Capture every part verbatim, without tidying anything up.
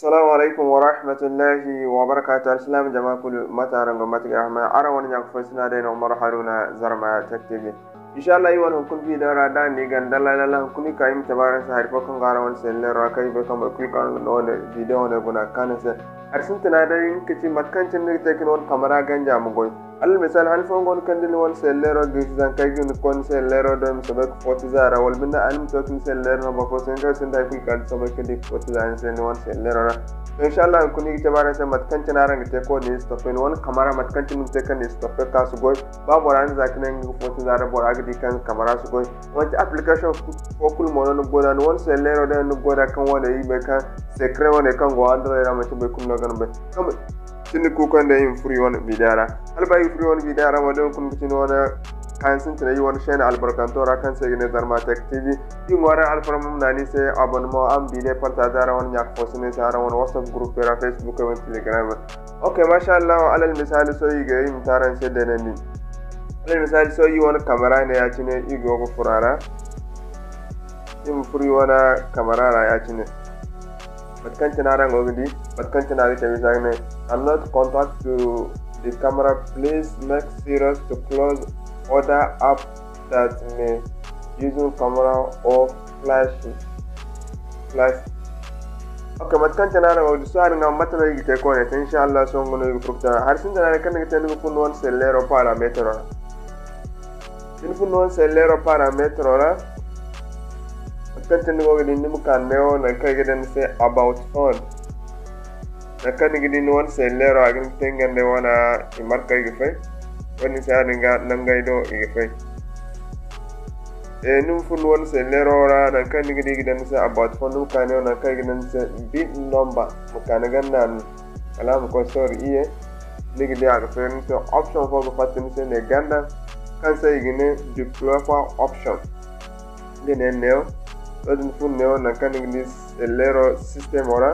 Assalamu alaikum wa rahmatullahi wa barakatuh. Alsilaam jama kulu, mate araŋ go, mate ga hamay? Araŋ wane ɲaaka fo sina day no, Umaru Haruna, Zarma Tech T V. Inshallah, i wane hunkuna video ra da ni ganda lalala hunkuna ka i ma cabe araŋ se hari fo kaŋ go araŋ wane selleero ra, kaŋ i bay kaŋ boro kulu kaŋ no wane video wane guna kaanu se. Hari sintina day nga ka ci mate kaŋ cine ni ga te ka ni wane kamera ganja ma goy. Alal misali, han fooyaŋ go no kaŋ da ni wane selleero ga i si zankey ga ni koy ni selleero do, i ma soobay ga footi za ra, wala binde a ni ma to ka ni selleero no boro fo se, ni kaŋ sinda hay kulu kala soobay ka di ga footi za ni se ni wane selleero ra. To, inshallah, hunkuna i ga cabe araŋ se mate kaŋ cine araŋ ga te ka ni stoppe, ni wane kamera mate kaŋ cine ni ga te ka ni stoppe ka si goy. Ba bora ni za ka ne nga ga footi za ra, bora ga di kaŋ kamera si goy. Manti application fo kulu mo no ni ga goy nd'a, ni wane selleero day no ni ga goy nd'a kaŋ wane i bay kaŋ secret wane kaŋ go Android ra, manti boro kulu no ga ni bay. Kaŋ cindi kuukoy nda i ma furo i wane video ra. Hala ba i ga furo i wane video ra mo, day hunkuna ga ci ni wane kaŋ sintina i wane chaîne albarkanto ra kaŋ se i ga ne Zarma Tech T V. Da i ŋwaaray alfarma ma naanu i se abonnement, araŋ ma video partager araŋ wane ɲaaka fo sina se, araŋ wane WhatsApp group ra, Facebook ra, Telegram ra. Ok, masha Allah, alal misali sohõ i ga i ma te araŋ se deenandi. Alal misali sohõ i wane kamera ne ya-cine i go ga furo a ra. I ma furo i wane kamera ra ya-cine. Mate kaŋ cine araŋ go ga di, mate kaŋ cine a ga cabe i se a ga ne, "Cannot contact to the camera, please make serious to close other app that may using camera or flash, flash." Ok, mate kaŋ cine araŋ go ga di, sohõ araŋ ga mate no i ga te koyne te, inshallah, sohõ nga no i ga furo ga te. Hari sintina day kaŋ ni ga te, ni ga furo ni wane selleero parametro ra. Da ni furo ni wane selleero parametro ra, mate kaŋ cine ni go ga di, ni ma ka neewo nangu kaŋ i ga daŋ ni se about phone. Nangu kaŋ ni ga di ni wane selleero, a ga ni ga te nga nda wane i markey ga fay. Wo-din se a din ga nangey do i ga fay. Eh, ni ma furo ni wane selleero ra, nangu kaŋ ni ga di i ga daŋ ni se about phone, ni ma ka neewo nangu kaŋ i ga daŋ ni se bin number, ma ka ni ganda no. Kala a ma koy sorry iyye, ni ga di a ga feeri ni se option fo ga fatta ni se ne ganda, kaŋ se i ga ne developer option. Nga ne neewo, sohõ da ni furo neewo, nangu kaŋ ni ga di selleero systemo ra.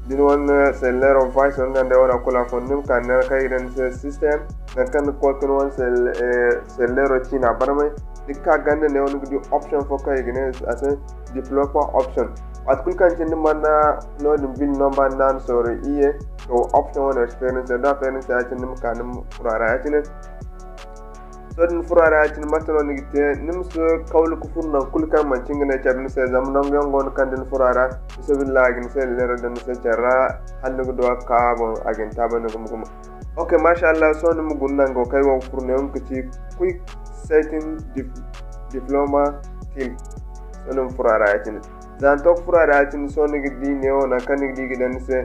Da ni wane selleero version nga nda wane kulu a fo, ni ma ka neewo kaŋ i ga daŋ ni se system, nangu kaŋ ni ga koy ka ni wane sel-, eh, selleero ciina barmay. Ni ga ka ganda neewo, ni ga di option fo kaŋ i ga ne a se developer option. Waati kulu kaŋ cine ni mana no-din bin number ni na ni sorro iyye, to option wane experience, da experience ya-cine ni ma ka ni ma furo a ra ya-cine. Sohõ da ni furo a ra ya-cine, mate no ni ga te? Ni ma si kawlu ka furo nangu kulu kaŋ manti nga no ay cabe ni se, zama nangu yaŋ go no kaŋ da ni furo a ra, fi sabilillahi a ga ni se laleero daŋ ni se care ra, hala ni ga du a ga ka a boŋ, a ga ni taabandi gumo-gumo. Ok, masha Allah, sohõ ni ma guna nango kaŋ ay go ga furo neewo, nga ga ci quick setting dif-, diploma team. Sohõ ni ma furo a ra ya-cine. Za ni to ka furo a ra ya-cine, sohõ ni ga di neewo nangu kaŋ ni ga di i ga daŋ ni se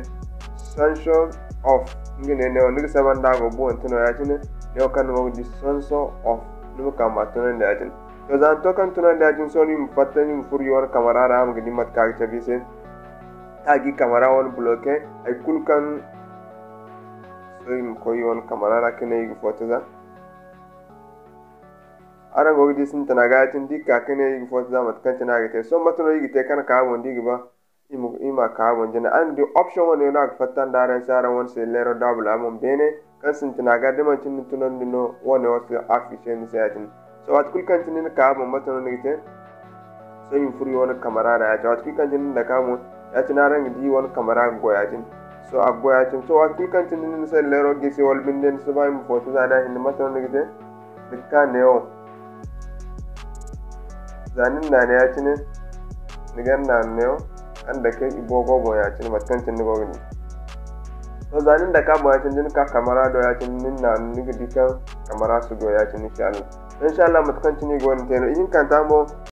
sanction off. Nga ne neewo ni ga saba nda a go buwante no ya-cine. Neewo kaŋ ni go ga di sanction off, ni ma ka ma tunandi ya-cine. To, za ni to kaŋ tunandi ya-cine, sohõ ni ma fatta ni ma furo i wane kamera ra, a ma ga di mate kaŋ a ga cabe i se. Kaŋ a ga i kamera wane bloquer, hay kulu kaŋ sohõ i ma koy i wane kamera ra ka ne i ga foto za. Araŋ go ga di sintina ga ya-cine, da i ga ka ka ne i ga foto za mate kaŋ cine a ga te. Sohõ mate no i ga te kaŋ ka a boŋ da i ga ba i ma, i ma ka a boŋ jina. Araŋ ga di option wane no a ga fatta nda araŋ se, araŋ wane se leero daabula boŋ beene, kaŋ sintina ga da manti ni tunandi no, wane wo si afficher ni se ya-cine. Sohõ waati kulu kaŋ cine ni ka a boŋ, mate no ni ga te? Sohõ i ma furo i wane kamera ra ya-cine. Waati kulu kaŋ cine ni dake a boŋ, ya-cine araŋ ga di i wane kamera ga goy ya-cine. Sohõ a ga goy ya-cine. Sohõ waati kulu kaŋ cine ni na selleero gisi wala binde ni si ba i ma foto za da a hinne, mate no ni ga te? Ni ga ka neewo. Za ni na naanu ya-cine, ni ga naanu neewo, kaŋ dake i boobo boŋ ya-cine, mate kaŋ cine ni go ga di. Sohõ za ni na dake a boŋ ya-cine, da ni ka kamera do ya-cine, ni na naanu, ni ga di kaŋ kamera si goy ya-cine, inshallah. Inshallah, mate kaŋ cine i go ga te no. Ihinkanta mo,